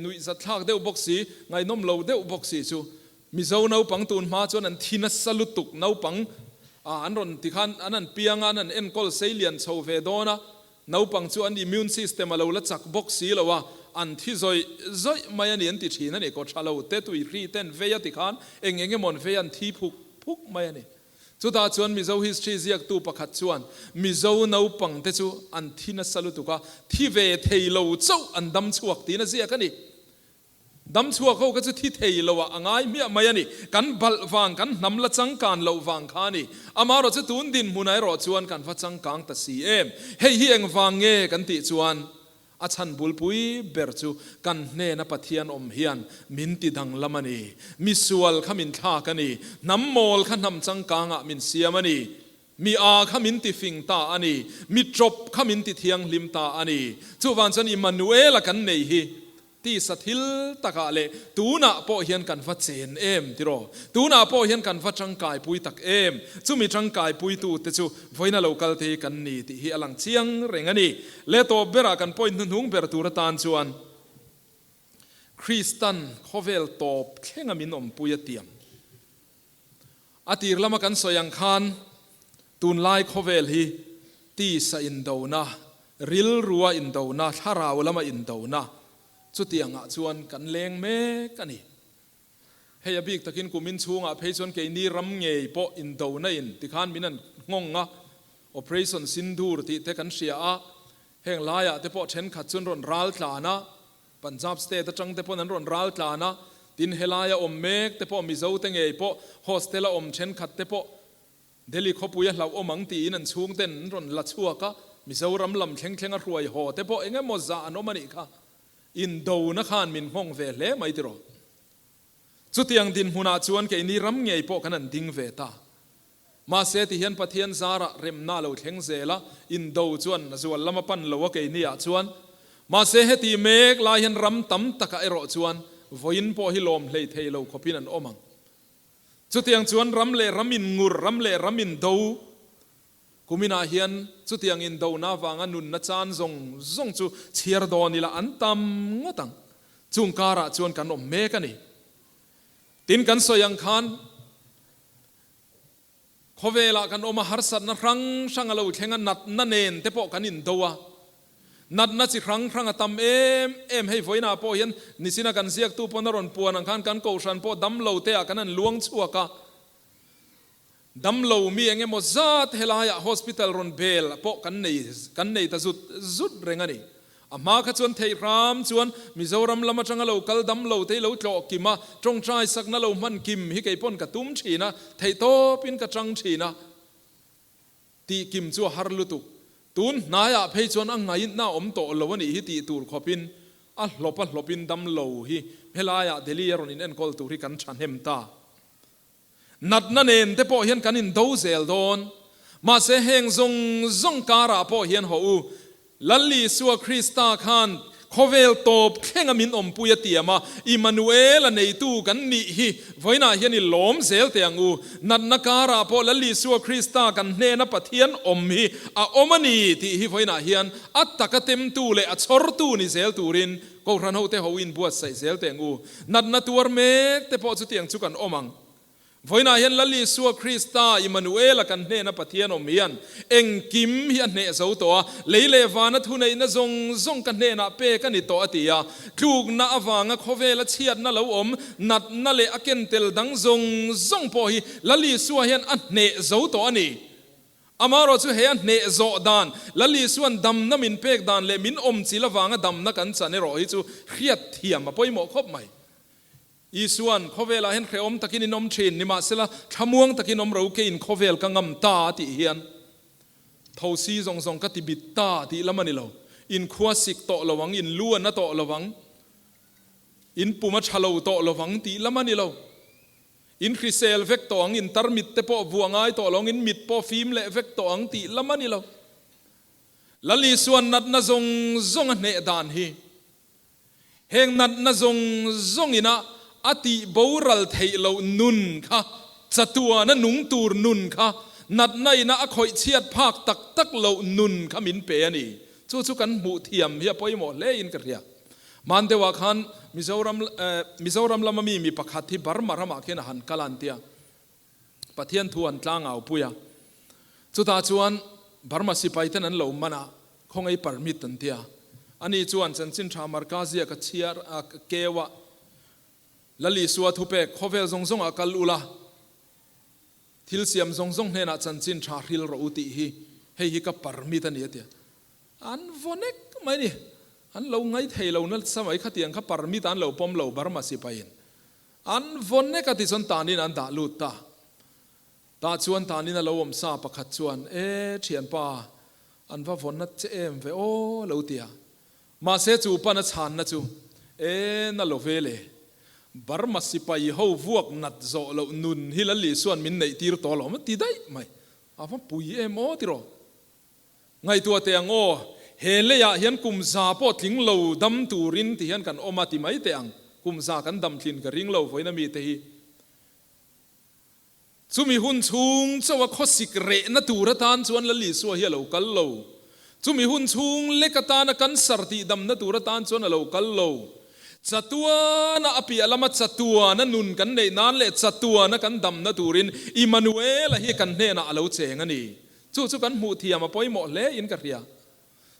nuih zatthlak deuh bawk si, ngaihnawm lo deuh bawk si chu Mizo naupang tun hma chuan an thi nasa lutuk naupang an rawn ti khan an an piang a, an an enkawl sei lian chho ve dawn a, naupang chu an immune system a lo la chak bawk si lo a, an thi zawih zawih mai a ni an ti thin a ni. Kawtha lo te tuihri ten vei a ti khan eng eng emaw an vei a an thi phuk phuk mai a ni. Chutah chuan Mizo history ziaktu pakhat chuan Mizo naupangte chu an thi nasa lutuk a, thi ve thei lo chauh an dam chhuak tiin a ziak a ni. Damchhuak ho kha chu thi thei lo ah a ngai hmiah mai a ni. Kan balh vang, kan hnam la changkan loh vang kha a ni. Amaherawh chu tun dinhmunah erawh chuan kan va changkang ta si em. Hei hi engvang nge kan tih chuan a chhan bulpui ber chu kan hnena Pathian awm hian min ti danglam a ni. Misual kha min thlak a ni. Hnam mawl kha hnam changkangah min siam a ni. Mi â kha min ti fing ta a ni, mi ṭawp kha min ti thianghlim ta a ni. Chuvang chuan Immanuela kan nei hi tisa thil takah leh tunah pawh hian kan va chen em tiraw? Tunah pawh hian kan va ṭangkaipui tak em? Chumi ṭangkaipuitute chu vawiina lo kal te hi kan ni tih hi a lang chiang reng a ni. Leh tawp berah kan point hnuhnung ber tur atan chuan Kristan khawvel tawp thlenga min awmpui a tiam. A tir lama kan sawi ang khan tunlai khawvel hi tisa indona, rilrua indona, thlarau lama indona chutiangah chuan kan leng mek a ni. Hei a bik takin kum inchhungah phei chuan keini ram ngei pawh indona in tikhan min an nghawng a, Operation Sindoor tih te kan hria a, heng laiah te pawh thenkhat chuan rawn ral tlan a, Punjab state atang te pawn an rawn ral tlan a, tin helaia awm mek te pawh Mizo te ngei pawh hostel a awm thenkhat te pawh Delhi khawpui a hlauhawm ang tiin an chhung ten an rawn la chhuak a, Mizoram lam thleng thleng a hruai haw te pawh eng emaw zah an awm a nih kha. Indona khan min nghawng ve hle mai tiraw. Chutiang dinhmunah chuan keini ram ngei pawh kan an ding ve ta. Mahse ti hian Pathian zarah remna a lo thleng zel a, indo chuan a zual lam a pan lo a keini ah chuan. Mahse heti mek lai hian ram tam takah erawh chuan vawiin pawh hi lawm hlei thei lo khawpin an awm ang. Chutiang chuan ram leh ram in ngur, ram leh ram in do kuminah hian chutiang indona avanga nunna chan zawng zawng chu chhiar dawn ila an tam ngawt ang. Chung karah chuan kan awm mek a ni. Tin kan sawi ang khan Khawvelah kan awm a, harsatna hrang hrang a lo thleng a, natna nen te pawh kan indo a. Natna chi hrang hrang a tam em em. Hei vawiinah pawh hian nichina kan ziaktu pawn a rawn puan ang khan kan kohhran pawh damlo te ah kan han luang chhuak a. Damlo mi eng emaw zat helaiah hospital rawn bel pawh kan nei kan nei ta zut zut reng a ni. A hma kha chuan theih hram chuan Mizoram lam atanga lo kal dam lo te hi lo tlawh kim a, tawngtai sakna lo hman kim hi kei pawn ka tum thin a, theih tawpin ka tang thin a, tih kim chu a har lutuk. Tun hnaiah phei chuan a ngaihna a awm tawh lo a nih hi tih tur khawpin a hlawp a hlawpin dam lo hi helaiah Delhi a rawn inenkawl tur hi kan thahnem ta. Natna nen te pawh hian kan indo zel dawn. Mahse heng zawng zawng karah pawh hian haw u, Lal Isua Krista khan khawvel tawp thlenga min awmpui a tiam a, Immanuel-a neitu kan nih hi vawiinah hian i lawm zel teh ang u. Natna karah pawh Lal Isua Krista kan hnena Pathian awm hi a awm a ni tih hi vawiinah hian a taka temtu leh a chhawrtu ni zel turin Kohhran hote ho inbuatsaih zel teh ang u. Natna tuar mek te pawh chutiang chu kan awm ang. Vawiinah hian Lal Isua Krista, Immanuela kan hnena Pathian awm hian engkim hi a hneh zo tawh a, lei leh vana thuneihna zawng zawng ka hnenah pek a ni tawh a ti a. Tlukna avanga khawvela chhiatna lo awm, natna leh a ken tel dang zawng zawng pawh hi Lal Isua hian a hneh zo tawh a ni. Amaherawh chu he a hneh zawh dan, Lal Isua'n damna min pek dan leh min awm chil avanga damna kan chan erawh hi chu hriat thiam a pawimawh khawp mai. Isua'n, Khawvelah hian hrehawm takin in awm thin, nimahsela thlamuang takin awm ro keiin khawvel ka ngam ta a tih hian thosi zawng zawng ka ti bit ta tih lam a ni lo. In khua sik tawh lo ang, in lu a na tawh lo ang, in pum a tha lo tawh lo ang tih lam a ni lo. In hrisel vek tawh ang, in tarmit te pawh vuah ngai tawh lo ang, in mit pawh fim leh vek tawh ang tih lam a ni lo. Lal Isua'n natna zawng zawng a hneh dan hi, heng natna zawng zawngin a a tih boral theih loh nun kha, chatuana nung tur nun kha, natna ina a khawih chhiat phak tak tak loh nun kha min pe a ni. Chu chu kan hmuh thiam hi a pawimawh hle in ka hria. Hman deuhah khan Mizoram Mizoram lama mi mi pakhat hi Burma ramah khian a han kal a an tia. Pathian thu an tlang au pui a. Chutah chuan Burma sipai ten an lo man a, khawngaih permit an tia. Ani chuan chanchin tha Markazia ka chhiar a keu a, Lal Isua thupek khawvel zawng zawngah kal ula, thil siam zawng zawng hnenah chanchin tha hril rawh u tih hi hei hi ka permit a ni a tia. An vaw nek mai a ni. An lo ngai thei lo nasa mai khatiang kha permit an lo pawm lo Burma sipaiin an vawn nek a tichuan tanin an dah lut ta. Tah chuan tanin a lo awm sa pakhat chuan, E thianpa, an va vawn nat che em ve aw lo ti a. Mahse chu pan a chhanna chu, E na lo ve le, Burma sipai ho vuak nat zawh loh nun hi Lal Isua'n min neih tir tawh alawm a ti daih mai. A va pui em aw tiraw? Ngaihtuah teh ang aw, he leiah hian kum za pawh tling lo dam turin ti hian kan awm a ti mai teh ang. Kum za kan dam tlin ka ring lo vawiin ami te hi. Chumi hun chhung chauha khawsik rehna tur atan chuan Lal Isua hi a lo kal lo. Chumi hun chhung lek atana cancer tihdamna tur atan chuan a lo kal lo. Chatuana a piah lama chatuana nun kan neih nan leh chatuana kan damna turin Immanuela hi kan hnenah a lo cheng a ni. Chu chu kan hmuh thiam a pawimawh hle in ka hria.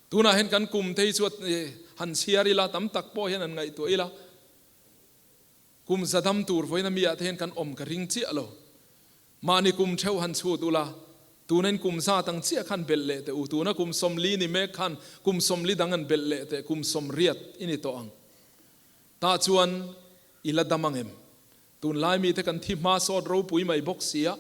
Tunah hian kan kum te hi chu han chhiar ila, tam tak pawh hian han ngaihtuah ila. Kum za dam tur vawiin a mi ah te hian kan awm ka ring chiah lo. Mahni kum theuh han chhut ula, tuna in kum zat ang chiah khan belh leh teh u. Tuna kum 40 ni mek khan kum 40 dang an belh leh teh, kum 80 i ni tawh ang. Tah chuan i la dam ang em? Tunlai mite kan thi hma sawt ropui mai bawk sia.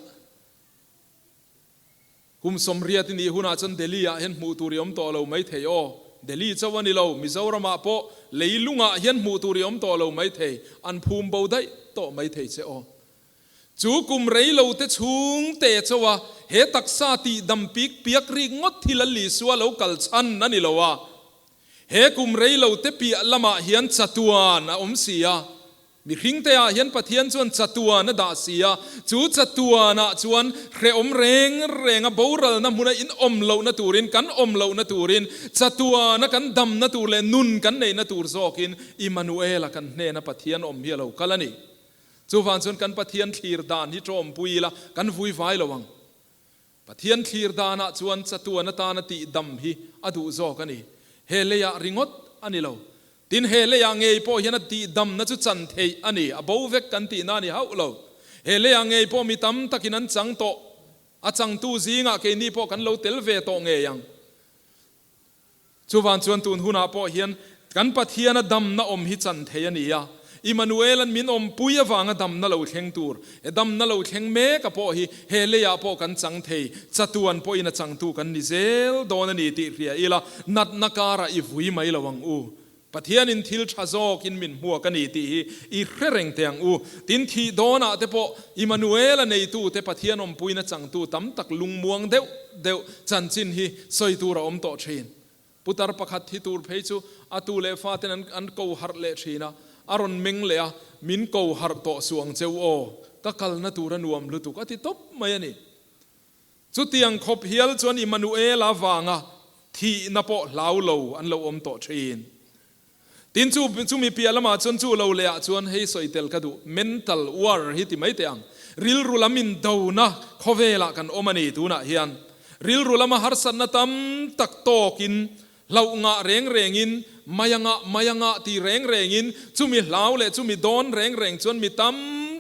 Kum 80 i nih hunah chuan Delhi ah hian hmuh tur i awm tawh lo mai thei aw. Delhi chauh a ni lo, Mizoram ah pawh leilungah hian hmuh tur i awm tawh lo mai thei, an phum bo daih tawh mai thei che aw. Chu kum rei lo te chhung te chauh a he taksa tih dam pik piak rik ngawt thil a Lisua lo kal chhan a ni lo a. He kum rei lo te piah lamah hian chatuan a awm si a. Mihringte ah hian Pathian chuan chatuan a dah si a, chu chatuan ah chuan hrehawm reng reng a boralna hmuna in awm lohna turin, kan awm lohna turin, chatuan a kan damna tur leh nun kan neihna tur zawkin Immanuel-a kan hnena Pathian awm hi a lo kal a ni. Chuvang chuan kan Pathian thlir dan hi tawmpui ila kan vui vai lo ang. Pathian thlir danah chuan chatuan atana tih dam hi a duh zawk a ni. He leiah ringawt a ni lo. Tin, he leiah ngei pawh hian a tih damna chu chan theih a ni. A bo vek kan tihna a ni hauh lo. He leiah ngei pawh mi tam takin an chang tawh. A changtu zingah keini pawh kan lo tel ve tawh ngei ang. Chuvan chuan tun hunah pawh hian kan Pathiana damna awm hi chan thei a ni a, Immanuel-a'n min awmpui avanga damna lo thleng tur, he damna lo thleng mek a pawh hi he leiah pawh kan chang thei, chatuan pawhin a changtu kan ni zel dawn a ni tih hria ila, natna karah i vui mai lo ang u. Pathianin thil tha zawkin min hmuak a ni tih hi i hre reng teh ang u. Tin, thih dawnah te pawh Immanuel-a neitute Pathian awmpuina changtu tam tak lungmuang deuh deuh chanchin hi sawi tur a awm tawh thin. Putar pakhat thi tur phei chu a tu leh faten an an ko harh leh thin a, a rawn meng leh a, Min ko harh tawh suh ang cheu aw, ka kalna tur a nuam lutuk a ti tawp mai a ni. Chutiang khawp hial chuan Immanuela vanga thihna pawh hlau lo an lo awm tawh thin. Tin chu chumi piah lamah chuan chu lo lehah chuan hei sawi tel ka duh, mental war hi ti mai teh ang. Rilru lam indona khawvelah kan awm a ni tunah hian. Rilru lama harsatna tam tak tawkin hlauh ngah reng rengin, mai anga mai anga ti reng rengin chumi hlau leh chumi dawn reng reng chuan mi tam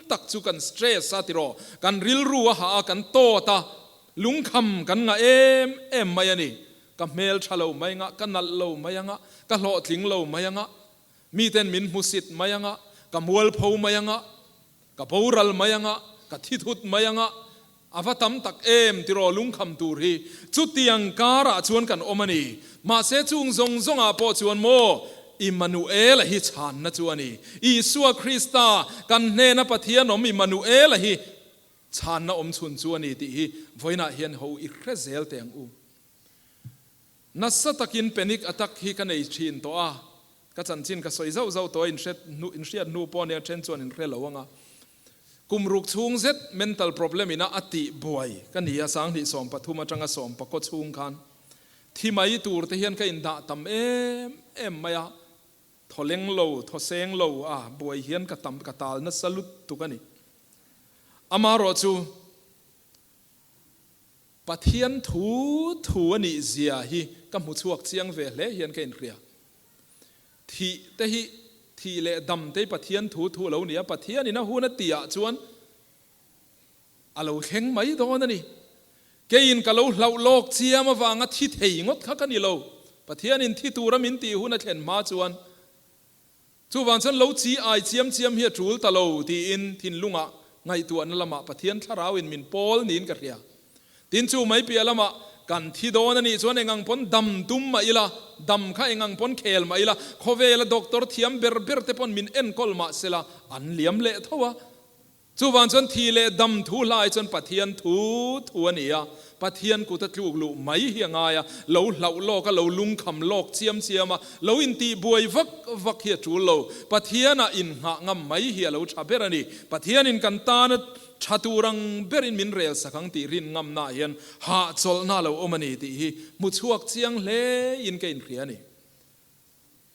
tak chu kan stress a tiraw, kan rilru a hah a, kan tawt a, lungkham kan ngah em em mai a ni. Ka hmel tha lo mai anga, ka nalh lo mai anga, ka hlawhtling lo mai anga, miten min hmusit mai anga, ka mualpho mai anga, Ka boral mai anga, ka thi thut mai anga, a va tam tak em tiraw lungkham tur hi. Chutiang karah chuan kan awm a ni. Mahse chung zawng zawngah pawh chuan maw Immanuela hi chhanna chu a ni. Isua Krista kan hnena Pathian awm Immanuela hi chhanna awm chhun chu a ni tih hi vawiinah hian ho i hre zel teh ang u. Nasa takin panic attack hi ka nei thin tawh a, ka chanchin ka sawi zauh zauh tawh a, inhriat hnu pawh nia then chuan inhre lo ang a. Kum ruk chhung zet mental problem ina a tih buai ka ni a, 2013 atanga sawmpakaw chhung khan thi mai tur te hian ka indah tam em em mai a, thaw leng lo, thaw seng lo a buai hian ka tam ka tal nasa lutuk a ni. Amaherawhchu. Pathian thu thu a nih zia hi ka hmu chhuak chiang ve hle hian ka inhria. Thih te hi thih leh dam te hi Pathian thu thu a lo ni a, Pathianin a hun a tihah chuan a lo thleng mai dawn a ni. Keiin ka lo hlauh lawk chiam avanga thi thei ngawt kha ka ni lo. Pathianin thi tura min tih hun a thlen hma chuan chuvang chuan lo chi ai chiam chiam hi a tul ta lo tiin thinlungah ngaihtuahna lamah Pathian thlarauin min pawl niin ka hria. Tin chu mai piah lamah kan thi dawn a nih chuan engang pawn dam tum mah ila, dam kha engang pawn khel mah ila, khawvela doctor thiam ber ber te pawn min enkawl mah sela an liam leh tho a. Chuvang chuan thi leh dam thu hlai chuan Pathian thu thu a ni a, Pathian kut a tluk luh mai hi a ngai a, lo hlauh lawk a, lo lungkham lawk chiam chiam a, lo intih buai vak vak hi a tul lo. Pathianah innghah ngam mai hi a lo tha ber a ni. Pathianin kan tana tha tur ang berin min rel sak ang tih rin ngamnaah hian hahchawlhna a lo awm a ni tih hi hmu chhuak chiang hle in ka inhria a ni.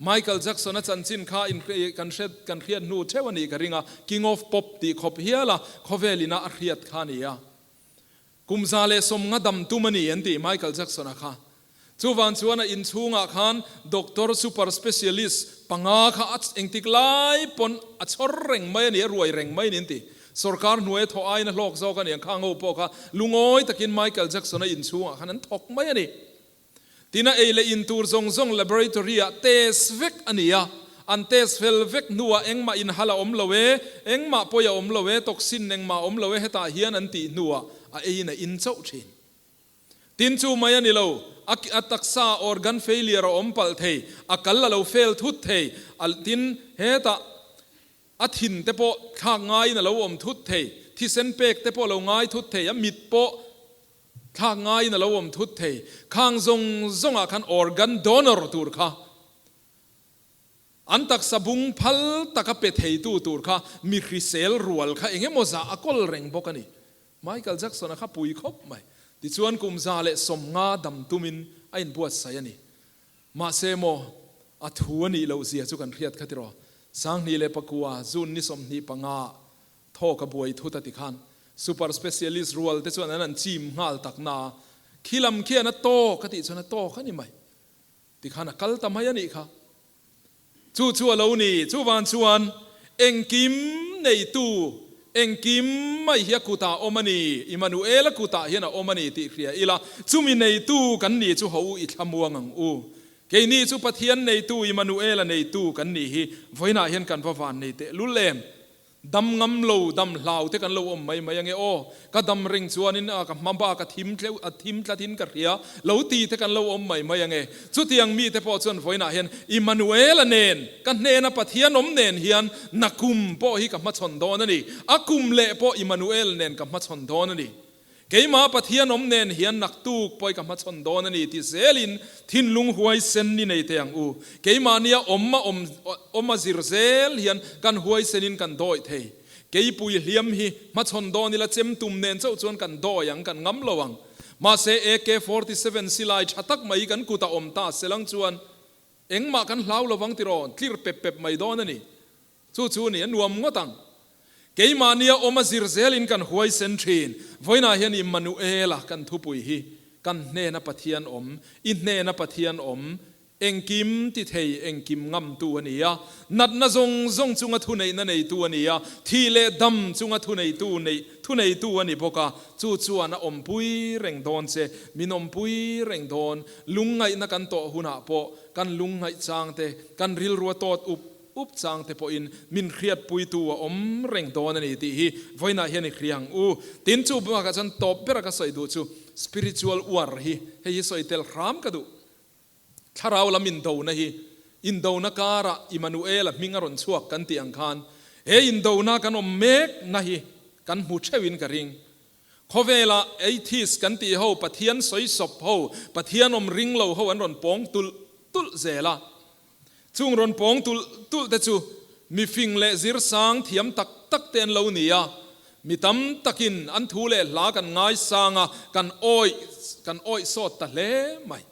Michael Jackson-a chanchin kha kan hre kan hriat hnu theuh a nih ka ring a, King of Pop tih khawp hial a khawvel ina a hriat kha a ni a. Kum 150 dam tum a ni an ti Michael Jackson-a kha. Chuvang chuan a inchhungah khan doctor super specialist panga kha a engtik lai pawn a chhawr reng mai a ni, a ruai reng mai a ni an ti. Sorkar hnuaia thawh aiin a hlawk zawk a ni ang kha ngo pawh kha lungawi takin Michael Jackson-a inchhungah khan an thawk mai a ni. Tin a ei leh in tur zawng zawng laboratory ah test vek a ni a, an test fel vek hnuah engmah inhal a awm lo e, engmah pawi a awm lo e, toxin engmah a awm lo e hetah hian an tih hnuah a eiin a in chauh thin. Tin chu mai a ni lo, a a taksa organ failure a awm palh thei, a kal a lo fail thut thei, a tin hetah a thin te pawh thlak ngaiin a lo awm thut thei, thisen pek te pawh a lo ngai thut thei, a mit pawh Thlak ngaiin a lo awm thut thei. Khang zawng zawngah khan organ donor tur kha an taksa bung phal taka pe theitu tur kha mi hrisel rual kha eng emaw zah a kawl reng bawk a ni. Michael Jackson-a kha pui khawp mai. Tichuan kum 150 dam tumin a inbuatsaih a ni. Mahse maw, a thu a nih loh zia chu kan hriat kha tiraw. 2009 June ni 25 ah Thawk a buai thut a ti khan super specialist rual te chuan an an chim nghal tak na a, khi lam khian a tawk a tih chuan a tawk a ni mai ti khan a kal ta mai a nih kha. Chu chu a lo ni, chuvan chuan engkim neitu, engkim mai hi a kutah awm a ni, Immanuel-a kutah hian a awm a ni tih hria ila, chumi neitu kan ni chu ho u i thlamuang ang u. Keini chu Pathian neitu, Immanuel-a neitu kan nih hi vawiinah hian kan va van nei tehlul em? Dam ngam lo, dam hlau te kan lo awm mai mai ange aw. Ka dam reng chuanin a ka hma bak a thim tleuh, a thim tlatin ka hria lo ti te kan lo awm mai mai ange. Chutiang mite pawh chuan vawiinah hian Immanuela nen, ka hnena Pathian awm nen hian na kum pawh hi ka hmachhawn dawn a ni. A kum leh pawh Immanuel nen ka hmachhawn dawn a ni. Keimah Pathian awm nen hian naktuk pawh i ka hmachhawn dawn a ni ti zelin thinlung huaisen ni nei teh ang u. Keimahnia awm a awm awm a zir zel hian kan huaisenin kan dawi thei. Keipui hliam hi hmachhawn dawn ila chem tum nen chauh chuan kan dawi ang, kan ngam lo ang. Mahse AK 47 silai tha tak mai kan kut a awm ta selang chuan engmah kan hlau lovang tiraw, tlir pep pep mai dawn a ni. Chu chu ni a nuam ngawt ang. Keimahnia awm a zir zelin kan huaisen thin. Vawiinah hian Immanuela kan thupui hi kan hnena Pathian awm, i hnena Pathian awm, engkim ti thei, engkim ngamtu a ni a. Natna zawng zawng chunga thuneihna neitu a ni a, thih leh dam chunga thuneitu neih thuneitu a ni bawk a. Chu chuan a awmpui reng dawn che, min awmpui reng dawn. Lungngaihna kan tawh hunah pawh kan lungngaih changte, kan rilrua tawt up Up chang te pawhin min hriatpuitu a awm reng dawn a ni tih hi vawiinah hian i hria ang u. Tin, chu bakah chuan tawp bera ka sawi duh chu spiritual war hi, hei hi sawi tel hram ka duh. Thlarau lam indona hi, indona karah Immanuel-a hming a rawn chhuak kan tih ang khan he indona kan awm mek na hi kan hmu theuhin ka ring. Khawvela atheist kan tih ho, Pathian sawi sawp ho, Pathian awm ring lo ho an rawn pawng tulh tulh zel a. Chung rawn pawng tulh tulh te chu mi fing leh zir sang thiam tak tak te an lo ni a, mi tam takin an thu leh hla kan ngaisang a, kan awih kan awih sawt ta hle mai.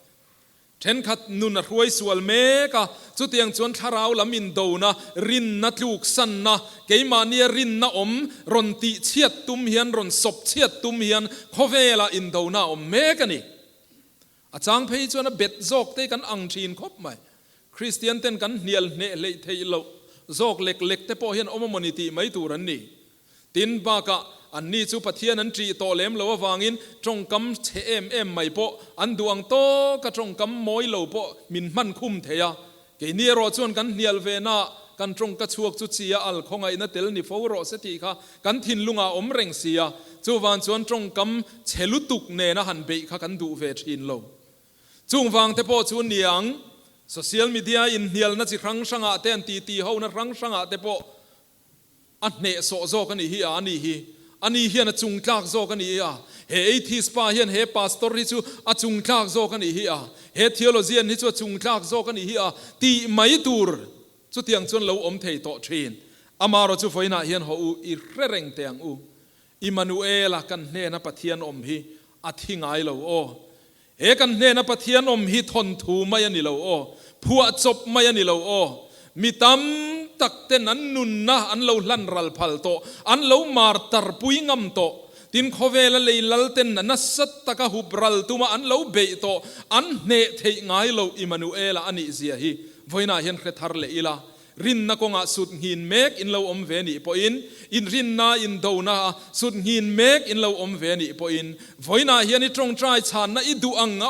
Thenkhat nun a hruai sual mek a, chutiang chuan thlarau lam indona, rinna tluksanna, keimahnia rinna awm rawn tih chhiat tum hian, rawn sawp chhiat tum hian khawvelah indona a awm mek a ni. A chang phei chuan a bet zawk te kan ang thin khawp mai. Kristian ten kan hnial hneh hleih theih loh zawk lek lek te pawh hian awm a mawni tih mai tur an ni. Tin, bakah Anni chu Pathian an ṭih tawh lem lo avangin ṭawngkam chhe em em mai pawh an duh ang tawka ṭawngkam mawi lo pawh min hman khum thei a. Keini erawh chuan kan hnial ve na kan ṭawngka chhuak chu chi a al khawngaihna tel ni fo rawh se tih kha kan thinlungah a awm reng si a, chuvang chuan ṭawngkam chhe lutuk nena han beih kha kan duh ve ṭhin lo. Chung vang te pawh chu niang, social media inhnialna chi hrang hrangah te an titi hona hrang hrangah te pawh A hnehsawh zawk a nih hi a, a ni hi. A ni hian a chungtlak zawk a nih hi a. He atheist pa hian he pastor hi chu a chungtlak zawk a nih hi a. He theologian hi chu a chungtlak zawk a nih hi a tih mai tur chutiang chuan lo awm thei tawh thin. Amarawh chu vawiinah hian haw u, i hre reng teh ang u. Immanuela kan hnena Pathian awm hi a thi ngai lo aw. He kan hnena Pathian awm hi thawnthu mai a ni lo aw, phuahchawp mai a ni lo aw. Mi tam tak ten an nunna an lo hlan ral phal tawh, an lo mar tarpui ngam tawh. Tin, khawvela lei lal ten nasa taka hup ral tuma an lo beih tawh, an hneh theih ngai loh Immanuela a nih zia hi vawiinah hian hre thar leh ila. Rinna kawngah sut nghin mek in lo awm ve nih pawhin, inrinna indona a sut nghin mek in lo awm ve nih pawhin, vawiinah hian i tawngtai chhanna i duh ang a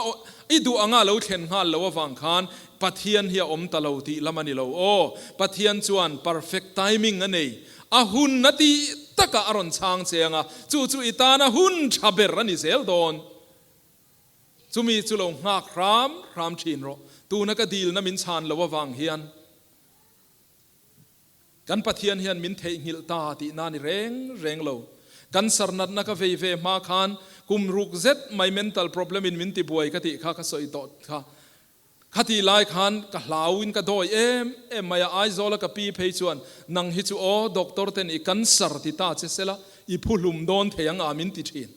i duh anga lo thlen nghal lo avang khan Pathian hi a awm ta lo tih lam a ni lo aw. Pathian chuan perfect timing a nei. A hun a tih takah a rawn chhang che ang a, chu chu i tana hun tha ber a ni zel dawn. Chumi chu lo nghak hram hram thin rawh. Tuna ka dilna min chhan lo avang hian kan Pathian hian min theihnghilh ta tihna ni reng reng lo. Cancer natna ka vei ve hma khan kum ruk zet mai mental problem in min tibuai ka tih kha ka sawi tawh kha. Khatih lai khan ka hlauin ka dawi em em mai a, Aizawla ka pi phei chuan nang hi chu aw doctor ten i cancer ti ta che sela i phuhlum dawn thei ang a min ti thin.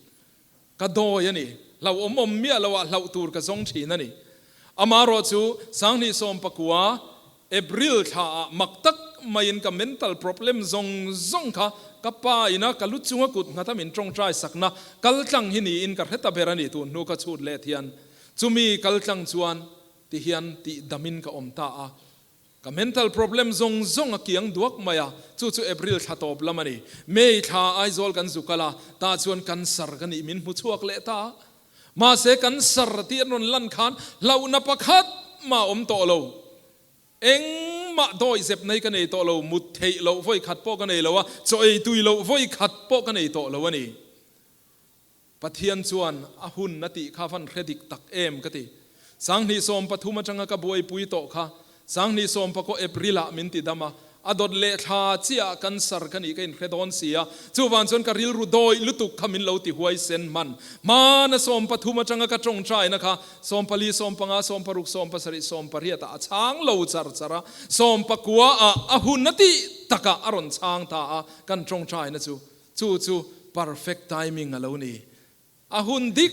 Ka dawi a ni. Hlauhawm awm miah lo ah hlauh tur ka zawng thin a ni. Amarawh chu 2019 April thla ah mak tak maiin ka mental problem zawng zawng kha ka pa ina ka lu chunga kut nghata min tawngtai sakna kaltlang hi niin ka hre ta ber a ni tun hnu ka chhut let hian. Chumi kaltlang chuan tihian tih damin ka awm ta a. Ka mental problem zawng zawng a kiang duak mai a, chu chu April thla tawp lam a ni. May thla Aizawl kan zu kal a, tah chuan cancer ka nih min hmu chhuak leh ta a. Mahse cancer tih an rawn lan khan hlauhna pakhat mah a awm tawh lo. Engmah dawi zep nei ka nei tawh lo, mut theih loh vawi khat pawh ka nei lo a, chaw ei tui loh vawi khat pawh ka nei tawh lo a ni. Pathian chuan a hun a tih kha van hre dik tak em ka ti. 2013 atanga ka buaipui tawh kha 2019 April ah min ti dam a, a dawt leh thla chiah ah cancer ka nih ka inhre dawn si a, chuvang chuan ka rilru dawih lutuk kha min lo ti huaisen hman. Hmana 13 atanga ka tawngtaina kha 14, 15, 16, 17, 18 ah a chhang lo char char a, 19 ah a hun a tih takah a rawn chhang ta a, kan tawngtaina chu Chu chu perfect timing a lo ni. A hun dik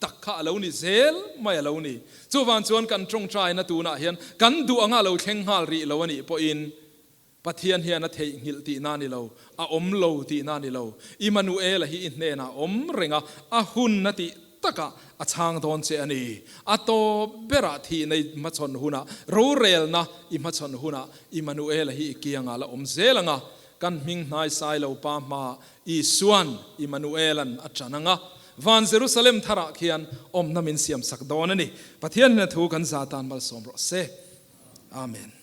tak kha a lo ni zel mai a lo ni. Chuvang chuan kan tawngtaina tunah hian kan duh anga lo thleng nghal rih lo a nih pawhin Pathian hian a theihnghilh tihna a ni lo, a awm lo tihna a ni lo. Immanuela hi i hnenah a awm reng a, a hun a tih takah a chhang dawn che a ni. A tawp berah thihna i hmachhawn hunah, rorelna i hmachhawn hunah Immanuela hi i kiangah la awm zel ang a, Kan hming hnaisai lo pa hma Isuan Immanuelan a ṭan ang a, van Jerusalem tharah khian awmna min siamsak dawn a ni. Pathian hna thu kan za tan malsawm rawh se. Amen.